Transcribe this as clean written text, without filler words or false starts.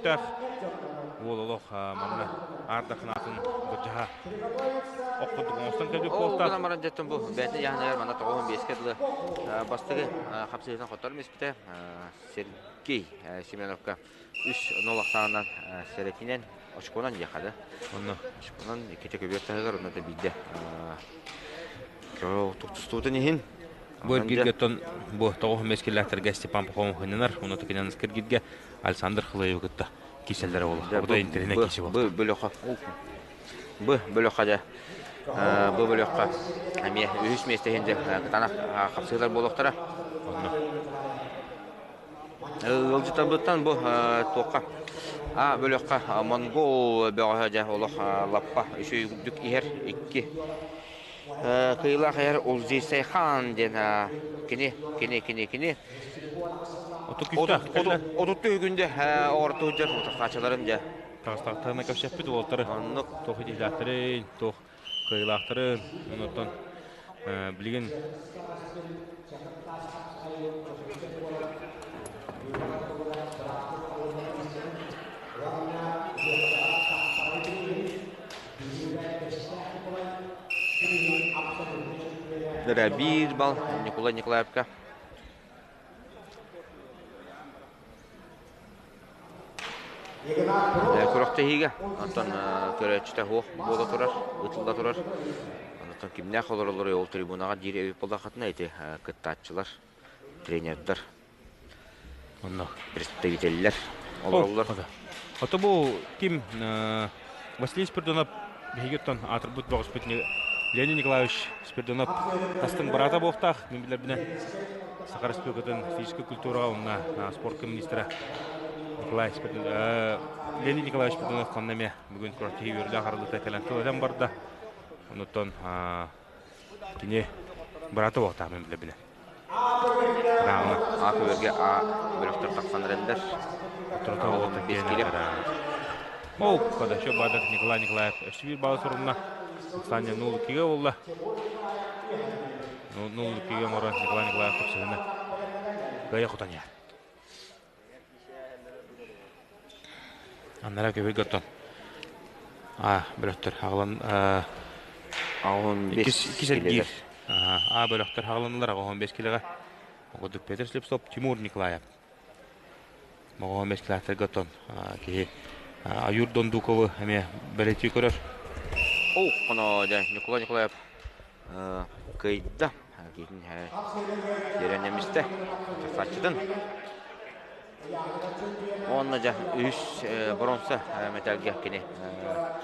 түмүктээх. Уол олох манна аардахынаатын былдьаһа ох курдук оҥостон кэлбит Ол буолтаах. гынан баран дьэттэн бу бэйэтин яһыныгар манна 95-ке дылы бастыгы хапсыһыытын хотор миспитэ Сергей Семеновка 3-0 ахсаанынан сэрэтинэн очконан диэхэ да. Онно Очконан иккитэ көбүөр таһыгар онно да биирдэ тустуутун иһин Бу эргииргэ бу 95 киллээхтэргэ Степан Пахомов хыннанар, уонна тукинан киргиргэ Александр Хлоевы кытта киселлere буолла. Бу да интернет киси буолла. Бөлөхө. Бу бөлөхө дьэ бу бөлөххө эмиэ үһүс миэстэ иһин дьэ кытаанах хапсыылар буолуохтара. Онно. Ыалдьытарбыттан бу туохха А бөлөххө монгол бөҕөһө дьэ олох лаппа үчүгдүк иһэр икки кыйылаах иһэр Улзисай хаан диэн кини кини кини кини отут күндэ оҕортуу дьэр утахаачыларын дьэ Таҕыстахтарына кэпсэппит уолтары оннук туох идиилээхтэрин, туох кыайыылаахтарын, онтон билигин Биир бал Николай Николаевка. Күрэхтэһиигэ онтон көрөөччүтэ суох буола турар, ытылла турар. Онтон кимнээх олороллоруй ол трибунаҕа диир эбит буоллаххытына ити кыттааччылар, тренердэр, Онно представителлэр олороллор. Ото бу ким Василий Спиридонов биһиги оттон аатырбыт бөҕөспүт Леонид Николаевич Спиридонов тастыҥ быраата буолуохтаах. Мин билэрбинэн Саха Республикатын физическэй культураҕа уонна спортка министрэ Николай Леонид Николаевич Спиридонов ханна эмиэ бүгүн курортиһи үөрүүлээх арыллыыта кэлэн тыл этэн барда. Онуттан кини быраата буолуохтаах мин билэрбинэн. Рама А көбөргө А бөлөхтөр тахсан эрэллэр. Ол подача бадах Николай Николаев өссө биир баалы сурунна. Саня 0-2-ге буолла. 0-2-ге оҥорон Николай Николаев тупсуһуна кыайа хотон иһэр. Аннара көбүргө оттон А бөлөхтөр хаҕылан иккис эргиир А бөлөхтөр хаҕыланылар 15 килоҕа. Оҕодук Петр Слепцов, Тимур Николаев. Моҕоһон бэскилээхтэргэ оттон киһи Аюр Дондуковы эмиэ бэлиэтии көрөр. О, оно дьэ Николай Николаев кыайда. Киһитин дьэрэнэмистэ. Тахсааччытын. Уонна дьэ үһүс боруонса мэтээлгэ кини.